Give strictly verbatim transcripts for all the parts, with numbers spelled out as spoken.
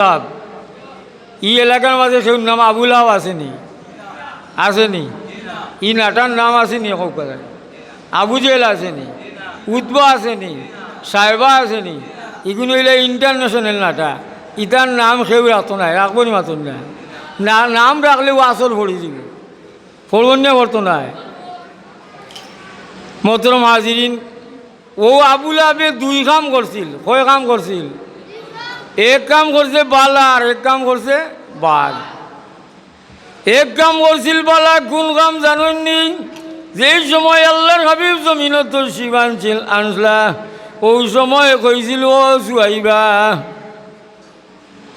লাহাব। ই এলাকার মাঝে কেউর নাম আবু লাহাব আছেনি? আছেনি? ই নাটার নাম আছেনি? কউক্কা চাই। আবু জেহেল আছেনি? উতবা আছেনি? সায়বা আছেনি? ইগুন অইলা international নাটা। ইতার নাম কেউ রাখতো নায়, রাখবোনি মাতইন না। না, নাম রাখলেউ আসর পড়ি যিবো, পড়বোনি না, পড়তো নায়। মোহতরম হাজিরিন, অউ আবু লাহাবে দুই কাম করছিল। কয় কাম করছিল? এক কাম করছে বালা, আর এক কাম করছে বাদ। এক কাম করছিল বালা, কুন কাম জানইননি? যেই সময় আল্লার হাবিব জমিনো তশরিফ আনছিল, আনছলা, অউ সময় কইছিল, "ও সুয়াইবা।"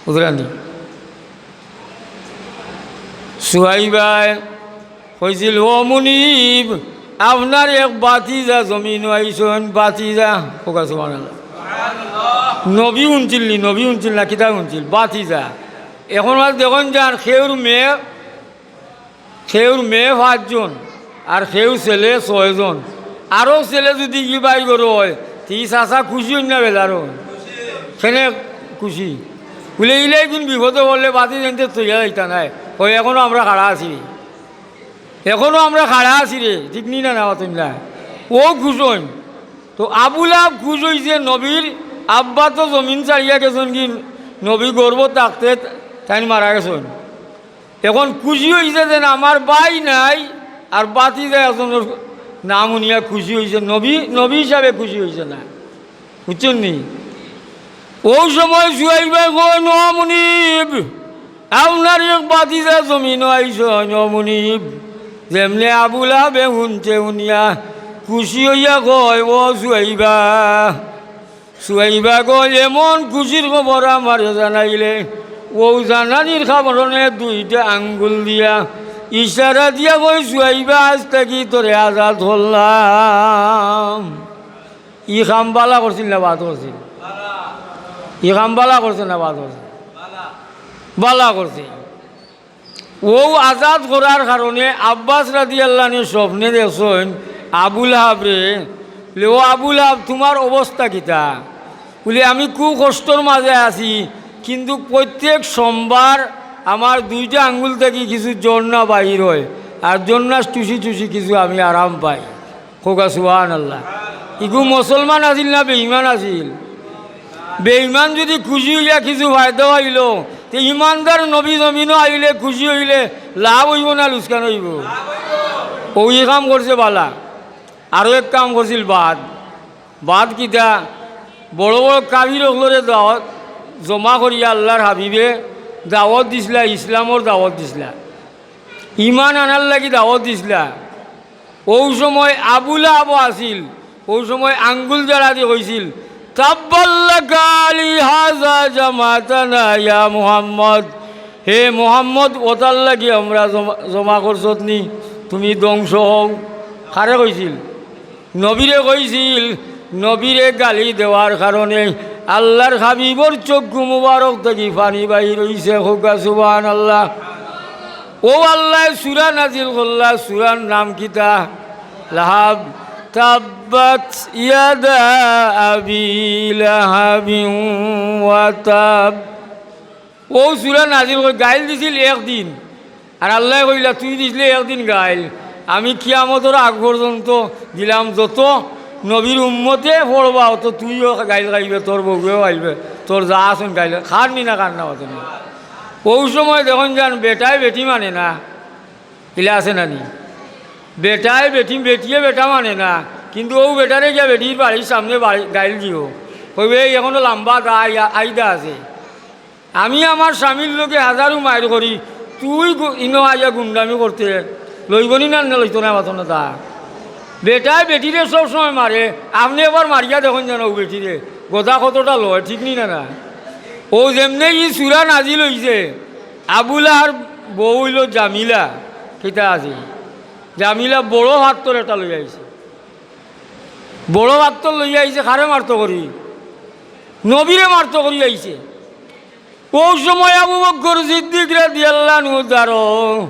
বুঝলানি? সুয়াইবায় কইছিল, "ও মুনিব, আপনার এক বাতিজা জমিনো আইছইন।" বাতিজা, কউক্কা সুবহানাল্লাহ। নবী হুনছিল নি? নবী হুনছিল না, কিতা হুনছিল? বাতিজা। এখন আর দেখইন যান, কেউর মেয়ে, কেউর মেয়ে পাঁচজন, আর কেউ ছেলে ছয়জন। আরো ছেলে যুদি ই বাই ঘরো অয়, তে ই চাচা খুশি অইন না বেজার অইন? কেনে খুশি? বুলে, "ইলাইগুন বিপদো পড়লে বাতিজাইন্তে থইয়া যাইতা নায়।" কয়, "এখনো আমরা খাড়া আছি রে, এখনো আমরা খাড়া আছি রে।" ঠিক নি না, না মাতইন না? অউ খুশ অইন। তো আবু লাহাব খুশ অইছে, নবীর আব্বা তো জমিন ছাড়িয়া গেছইন গি, নবী গর্ভো থাকতে তাইন মারা গেছইন। এখন খুশি অইছে যেন আমার ভাই নাই, আর বাতিজা একজনর নাম হুনিয়া খুশি অইছে, নবী, নবী হিসাবে খুশি অইছে না, বুঝছইন নি? অউ সময় সুয়াইবায় কইন, "ও মুনিব, আপনার এক বাতিজা জমিনো আইছইন, ও মুনিব।" যেমনে আবু লাহাবে হুনছে, হুনিয়া খুশি অইয়া কয়, "ও সুয়াইবা, সুয়াইবা গো, এমন খুশির খবর আমারে জানাইলে।" অউ জানানির কারণে দুইটা আঙ্গুল দিয়া ইশারা দিয়া কয়, "সুয়াইবা, আইজ থাকি তোরে আজাদ করলাম।" ই কাম বালা করছিল না বাদ করছিল? ই কাম বালা করছে না বাদ করছে? বালা করছে। অউ আজাদ করার কারণে আব্বাস রাদিয়াল্লাহু আনহু স্বপ্নে দেখছইন আবু লাহাবরে, বুলে, "ও আবু লাহাব, তুমার অবস্থা কিতা?" বুলে, "আমি খুব কষ্টর মাঝে আছি, কিন্তু প্রত্যেক সোমবার আমার দুইটা আঙ্গুল থাকি কিছু ঝর্ণা বাহির অয়, আর ঝর্ণা চুষি চুষি কিছু আমি আরাম পাই।" কউক্কা সুবহানাল্লাহ। ইগু মুসলমান আছিল না বেঈমান আছিল? বেঈমান যুদি খুশি অইয়া কিছু ফায়দা অইলো, তে ইমানদার নবী জমিনো আইলে খুশি অইলে লাভ অইবো না লুকসান অইবো? অউ ই কাম করছে বালা। আরো এক কাম করছিল বাদ। বাদ কিতা? বড় বড় কাফির অকলরে দাওয়াত জমা করিয়া আল্লার হাবিবে দাওয়াত দিছলা, ইসলামর দাওয়াত দিছলা, ইমান আনার লাগি দাওয়াত দিছলা। অউ সময় আবু লাহাবও আছিল, অউ সময় আঙ্গুল জাড়া দি কইছিল, "তাব্বাল্লাকা আলি হাযা জামাতানা ইয়া মুহাম্মদ।" হে মুহাম্মদ, অতার লাগি আমরারে জমা, জমা করছত নি, তুমি ধ্বংস অও। কারে কইছিল? নবীরে কইছিল। নবীরে গালি দেওয়ার কারণে আল্লার হাবিবর চক্ষু মুবারক থাকি পানি বাহির অইছে। কউক্কা সুবহানাল্লাহ। অউ আল্লায় সূরা নাজিল করলা, সূরার নাম কিতা? লাহাব। তাব্বাত ইয়াদা আবি লাহাবিন ওয়া তাব। অউ সূরা নাজিল করি গাইল দিছিল একদিন, আর আল্লায় কইলা, "তুই দিছলে একদিন গাইল, আমি কিয়ামতর আগ পর্যন্ত দিলাম, যত নবীর উম্মতে পড়বা, অত তুইও গাইল গাইবে, তোর বউয়েও গাইবে, তোর যা আছইন গাইল।" খার নি না, খার না, অত নি। অউ সময় দেখইন যান, বেটায় বেটি মানে না, ইলা আছে না নি? বেটায় বেটি, বেটিয়ে বেটা মানে না, কিন্তু অউ বেটারে গিয়া বেটির বাড়ির সামনে বাড়ি, গাইল দিও, কইবে, "এই এখনো লাম্বা দা আইয়া, আইদা আছে।" আমি আমার স্বামীর লগে হাজারো মাইর করি, তুই গু-, ইনো আইয়া গুন্ডামি করতে, লইবনি না, না লইতো না, মাতো না তা। বেটায় বেটিরে সব সময় মারে, আপনে একবার মারিয়া দেখইন যেন অউ বেটিরে, গদা কতটা লয়, ঠিক নি না, না? অউ যেমনে ই সূরা নাজিল অইছে, আবু লাহাবর বউ অইলো জামিলা, কিতা আছে? জামিলা বড় পাত্থর একটা লইয়া আইছে, বড় পাত্থর লইয়া আইছে, কারে মারতো করি? নবীরে মারতো করি আইছে। অউ সময় আবু বকর সিদ্দিক রাদিয়াল্লাহু আনহু দাঁড়ো।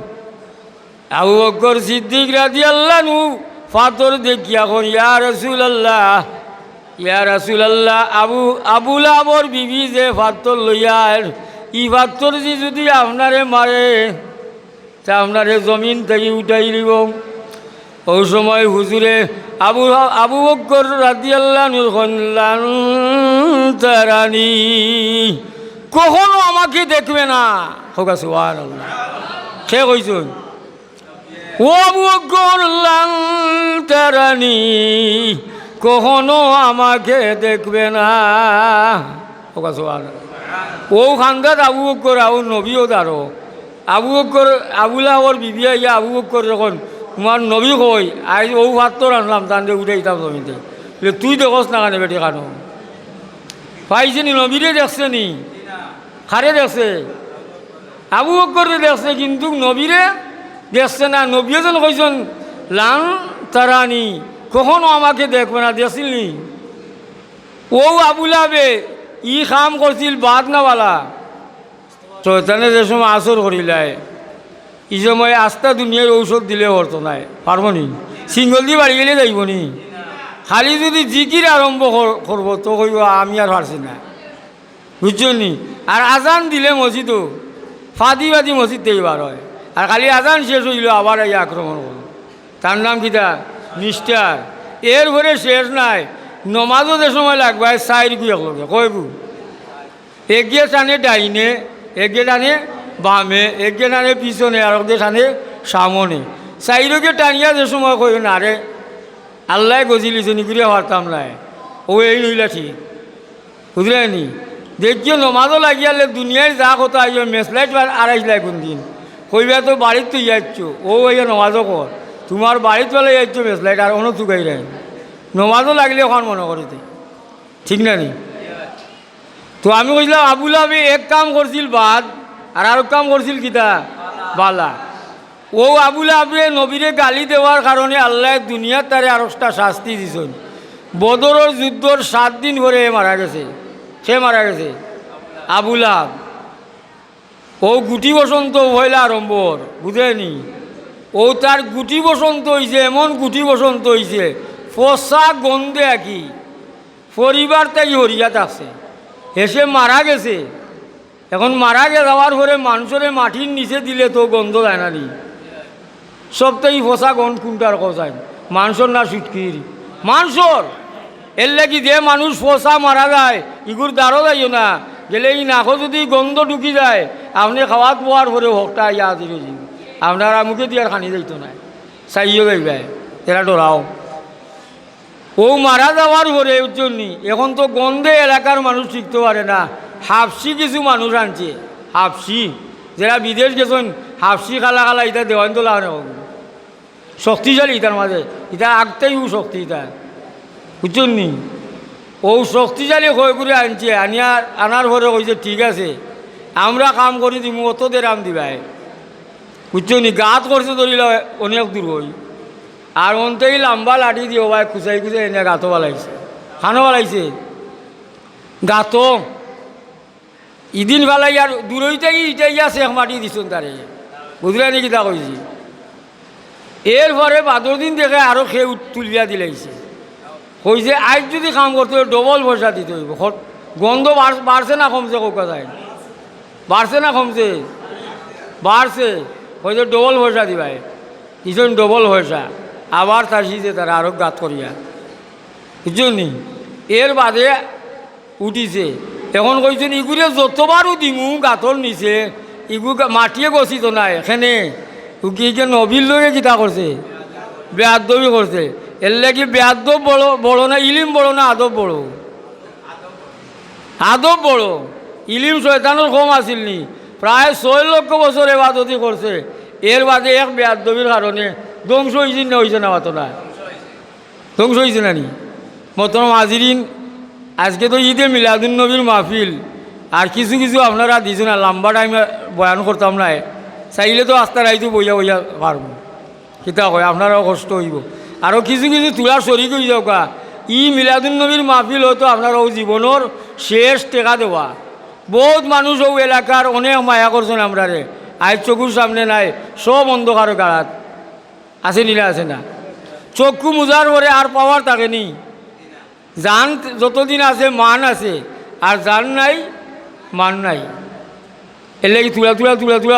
আবু বকর সিদ্দিক রাদিয়াল্লাহু আনহু পাত্থর দেখিয়া কইন, "ইয়া রাসূলুল্লাহ, ইয়া রাসূলুল্লাহ, আবু, আবু লাহাবর বিবি যে পাত্থর লইয়া আইর, ই পাথর দি যুদি আপনারে মারে, তে আপনারে জমিন থাকি উঠাই দিবো। অউ সময় হুজুরে আবু, আবু বকর রাদিয়াল্লাহু আনহুরে কইন, "লান তারানি, কখনো আমাকে দেখবে না।" কউক্কা সুবহানাল্লাহ। কে কইছইন? "ও আবু বকর, লান তারানি, কখনো আমাকে দেখবে না।" কউক্কা সুবহানাল্লাহ। অউ কান্দাত আবু বকর, অউ নবীও দাঁড়ো। আবু বকর, আবু লাহাবর বিবি আইয়া আবু বকররে কইন, "তুমার নবী কই? আইজ অউ পাথর আনলাম, তানরে উঠাইতাম জমিন থাকি।" বলে, "তুই দেখছ না কেনে বেটি কানো? পাইছে নি, নবীরে দেখছে নি?" কারে দেখছে? আবু বকররে দেখছে, কিন্তু নবীরে দেখছে না। নবীয়ে যেন কইছইন, "লান তারানি, কখনো আমাকে দেখবে না", দেখছিল নি? অউ আবু লাহাবে ই কাম করছিল বাদ না ভালা। শয়তানে যে সময় আসর করিলায়, ই সময় আস্তা দুনিয়ার ঔষধ দিলে হরতো নায়, পারবো নি? সিঙ্গল দি বাড়ি গেলে যাইবো নি? খালি যুদি জিকির আরম্ভ কর-, করবো, তো কইবো, "আমি আর পারছি না।" বুঝছো নি? আর আজান দিলে মসজিদও ফাদি ফাদি মসজিদ থাকি বার অয়। আর খালি আজান শেষ অইলো, আবার আইয়া আক্রমণ করবো। তার নাম কিতা? মিস্টার। এরপরে শেষ নাই, নমাজও যে সময় লাগবায়, চাইরগু একলগে, কয়গু? একগিয়ে টানে ডাইনে, একগিয়ে টানে বামে, একগিয়ে টানে পিছনে, আর একগিয়ে টানে সামনে। চাইরোগিয়ে টানিয়া যে সময় কইন, "না রে, আল্লায় গজিলিছইন, ইগুরে পারতাম নায়।" অউ এইন অইলা ঠিক। বুঝলে নি? দেখিও নমাজও লাগিয়ালে দুনিয়ার যা কথা আইও, মেসলাইট বার আড়াইশ লাই কোন দিন। কইবা তো বাড়িত তো ইয়াচ্ছ, অউ আইয়া নমাজও কর। তুমার বাড়িত বেলা ইয়াচ্ছ মেসলাইট, আর অনো তুকাই রায়। নমাজও লাগিলে অখান মনো করিতে। ঠিক না নি? তো আমি কইছিলাম, আবু লাহাবে এক কাম করছিল বাদ, আর আরক কাম করছিল কিতা? বালা। অউ আবু লাহাবে নবীরে গালি দেওয়ার কারণে আল্লায় দুনিয়াত তারে আরকটা শাস্তি দিছইন। বদরর যুদ্ধর সাত দিন পরে এ মারা গেছে। কে মারা গেছে? আবু লাহাব। অউ গুটি বসন্ত পয়লা আরম্ভ অর, বুঝলে নি? অউ তার গুটি বসন্ত অইছে, এমন গুটি বসন্ত অইছে, ফসা গন্ধে আকি পরিবার তাই হরিয়া থাকছে। হেষে মারা গেছে। এখন মারা গে-, যাওয়ার পরে মানষরে মাটির নিচে দিলে তো গন্ধ যায় না নি? সবতাই ফসা গন্ধ কুনটার কও চাইন? মানষর না শুটকির? মানষর। এরলাগি যে মানুষ ফসা মারা যায়, ইগুর দ্বারো যাইও না। গেলে ই নাকো যুদি গন্ধ ঢুকি যায়, আপনে খাওয়াত বওয়ার পরে হকটা আইয়া হাজির অইযিবো। আপনার মুখেদি আর খানি যাইতো নায়, চাইও যাইবায়, এরা ডরাও। অউ মারা যাওয়ার পরে, বুঝছইন নি, এখন তো গন্ধে এলাকার মানুষ টিকতো পারে না। হাবশি কিছু মানুষ আনছে, হাবশি, যেরা বিদেশ গেছইন, হাবশি কালা কালা, ইতা দেওয়াইন তো লাগানো অইবো। শক্তিশালী ইতার মাঝে, ইতা আগতেউ শক্তি ইতা, বুঝছইন নি? অউ শক্তিশালী কয়গুরে আনছে, আনিয়া, আনার পরে কইছে, "ঠিক আছে, আমরা কাম করি দিমু, অত দেরাম দিবায়।" বুঝছইন নি? গাত করছে ধরিলা অনেক দূর অই, আর অন্তেই লাম্বা লাঠি দি অবায় খুচাই খুচাই এনে গাতো ফালাইছে, কানো ফালাইছে, গাতো। ইদিন ফালাই আর দূরইতে ইটা ইয়া শেখ মাটি দিছইন তারে। বুঝলে নি কিতা কইছি? এরপরে বাদর দিন দেখে আরো কেউ তুলিয়া দিলাইছে। কইছে, "আইজ যুদি কাম করতে অয়, ডবল পয়সা দিতে অইবো।" খ-, গন্ধ বাড়-, বাড়ছে না কমছে, কউক্কা চাইন? বাড়ছে না কমছে? বাড়ছে। কইছে, "ডবল পয়সা দিবায়।" দিছইন ডবল পয়সা। আবার তার সিজে তারা আরো গাত করিয়া। বুঝছইন নি? এর বাদে উঠিছে। এখন কইছইন, "ইগুরে যতবারও দিমু গাতর নিচে, ইগু গা-, মাটিয়ে গছিতো নায়।" কেনে? উকি ইগে নবীর লগে কিতা করছে? বেয়াদবি করছে। এরলাগি বেয়াদব বড়, বড় না, ইলিম বড় না আদব বড়? আদব বড়। ইলিম শয়তানর কম আছিল নি? প্রায় ছয় লক্ষ বছর এবাদতি করছে, এর বাদে এক বেয়াদবির কারণে ধ্বংস অইছে না, অইছে না, মাতো না? ধ্বংস অইছে না নি? মোহতরম হাজিরিন, আজকে তো ঈদে মিলাদুন নবীর মাহফিল, আর কিছু কিছু আপনারা দিছইন, আর লম্বা টাইম বয়ান করতাম নায়, চাইলে তো আস্তা রাইতও বইয়া বইয়া পারমু। কিতা কয়, আপনারাও কষ্ট অইবো। আরো কিছু কিছু তুলার শরিক অই যাউক্কা। ই মিলাদুন নবীর মাহফিল অয়তো আপনারাও জীবনর শেষ টেকা দেওয়া। বউত মানুষ অউ এলাকার অনেক মায়া করছইন আমরারে, আইজ চকুর সামনে নাই, সব অন্ধকারর গাড়াত। আছে নি না আছে না? চক্ষু মুজার পরে আর পাওয়ার থাকে নি। জান যতদিন আছে, মান আছে, আর জান নাই, মান নাই। এর লাগি তুলা তুলা তুলা তুলা